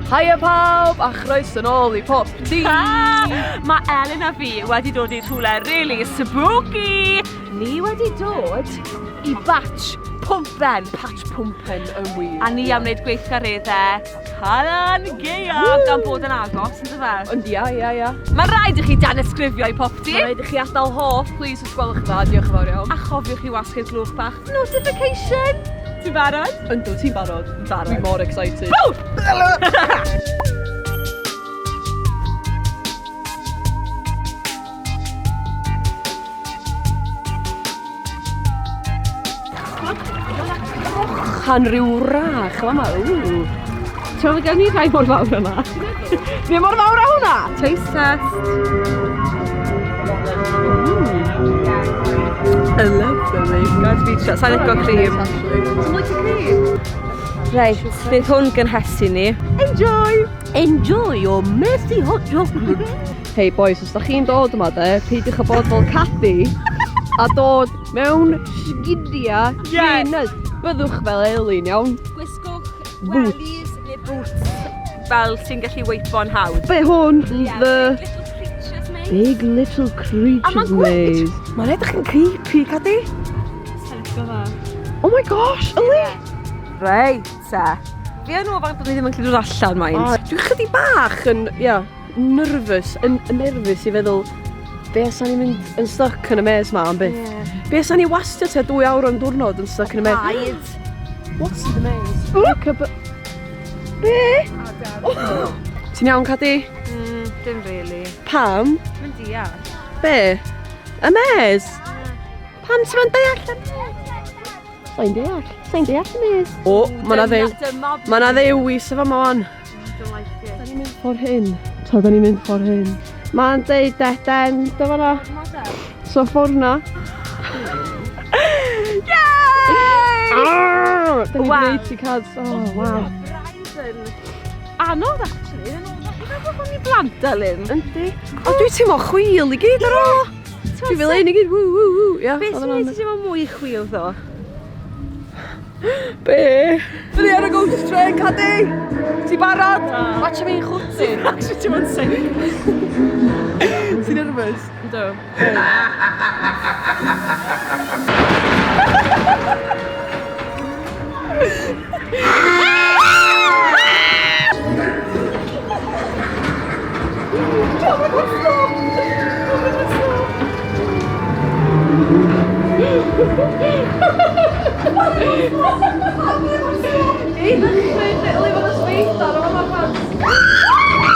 Haia pawb a chroeso nôl i Popty! Mae Elin a fi wedi dod i rhywle really spooky! Ni wedi dod i batch pwmpen. Patch pwmpen yn wir. A ni am wneud gweithgareddau Calan Gaeaf gan bod yn agos, yn dyfe? Ond ia, ia, ia. Mae rhaid i chi danysgrifio i Popty. Mae rhaid i chi adael hoff, please, os gwelwch yn dda. Diolch yn fawr iawn. A chofiwch i wasgu'r glwch bach notification. Ti'n barod? Yndw, ti'n barod? Yn barod. Dwi mor excited. Woo! Chan rhyw wrach fama, ww. Ti'n meddwl gawn ni rhai mor fawr yma? Ni mor fawr â hwnna? Taste test. I love them, Gad fi trio. Sa'n licio cream. Ti'n licio cream? Reit, bydd hwn gynhesu ni. Enjoy! Enjoy your messy hot chocolate. Hey boys, os da chi'n dod yma de, peidiwch â bod fel Cathy a dod mewn sgidia Yeah. trainers. Byddwch fel Elin, iawn? Gwisgwch Boots. wellies neu boots fel sy'n gallu weipo'n hawdd. Be hwn? The Big Little Creatures Maze. Big Little A Creatures ma'n gwyllt. Maze. Mae'n edrych yn creepy, Cadi. Sa'n licio fe. Oh my gosh, yli! Reit, te. Fi yn ofan bod ni ddim yn gallu dod allan, mind. Oh, dwi'n chydig bach yn, ia, nervous, yn, yn nervous i feddwl, be os ni'n mynd yn stuck yn y maze ma am byth? Ie. Be os ni wastio tua 2 awr o'n diwrnod yn stuck yn y maze? Paid. What's in the maze? Look up... Be? Oh. Ti'n iawn, Cadi? Dim really. Pam? Mae'n deall. Be? Y maze? Pam ti'n mynd deall y maze? Sa'n deall. Sa'n deall y maze. O, ma' na ddew. Dyma... Ma' na ddewis efo ma wan. Don't like it. Da ni'n mynd ffordd hyn. Ta, da ni'n mynd ffordd hyn. Ma'n deud dead end, o fan'na. So ffordd na. Yay! Arr! Da ni'n Waw. gwneud ti cads. Oh, waw. Braidd yn anodd, actually. Yn anodd. Dwi'n meddwl bod ni blant, Elin. Yndi. O, dwi'n teimlo chwil i gyd ar ôl. Dwi fel un i gyd, ww, ww, ww. Ia, Be oedd sy'n o'n neud anodd. ti teimlo mwy chwil, ddo? Be? Dwi ar y ghost train, Cadi! Ti barod? Watch fi'n chwthu. Actually, ti'n mwyn sick. Ti'n nervous? Yndw. Ei, ddychryn, Eli, fod y sbeidar o fama plant.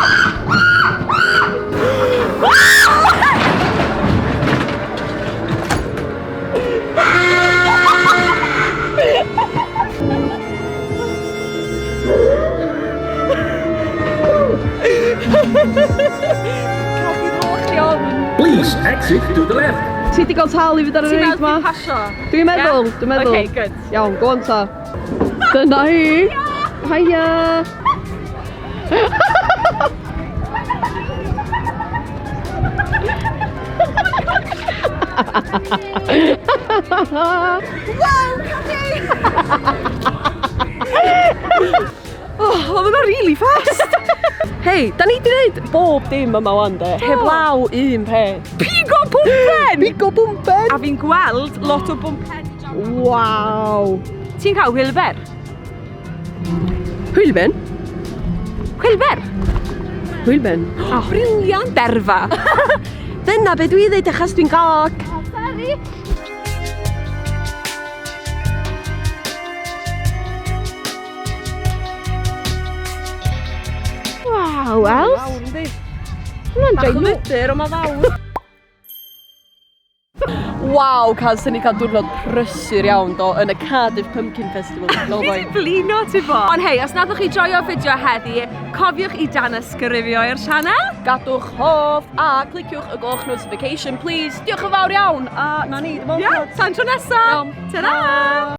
Please exit to the left. Ti di gael tal i fynd ar y Ti'n reid meddwl ma? ti'n pasio? Dwi'n meddwl, Ie? dwi'n meddwl. Okay, good. Iawn, go on ta. Dyna hi. Hiya. Wow, Cadi! Oh, oedd hwnna really fast. Hei, da ni di wneud bob dim yma wan de, heblaw un peth. Pigo pwmpen! Pigo bwmpen! A fi'n gweld lot o bwmpen. Waw. Ti'n cael Wilber? Hwylben? Wilber? Hwylben. Oh, brilliant. Berfa. Dyna be dwi ddeud achos dwi'n gog. Oh, sorry. Waw, Els. Fawr, yndi? Hwnna'n Bach o giant. mydr, ond mae fawr. Waw, Caz, dyn ni cael diwrnod prysur iawn do yn y Cardiff Pumpkin Festival. Fi 'di blino, ti bo. Ond hei, os nathoch chi joio fideo heddi, cofiwch i danysgrifio i'r sianel. Gadwch hoff a cliciwch y gloch notification, please. Diolch yn fawr iawn. A na ni, dim ond. Ie, tan tro nesa. Iawn. Ta-ra!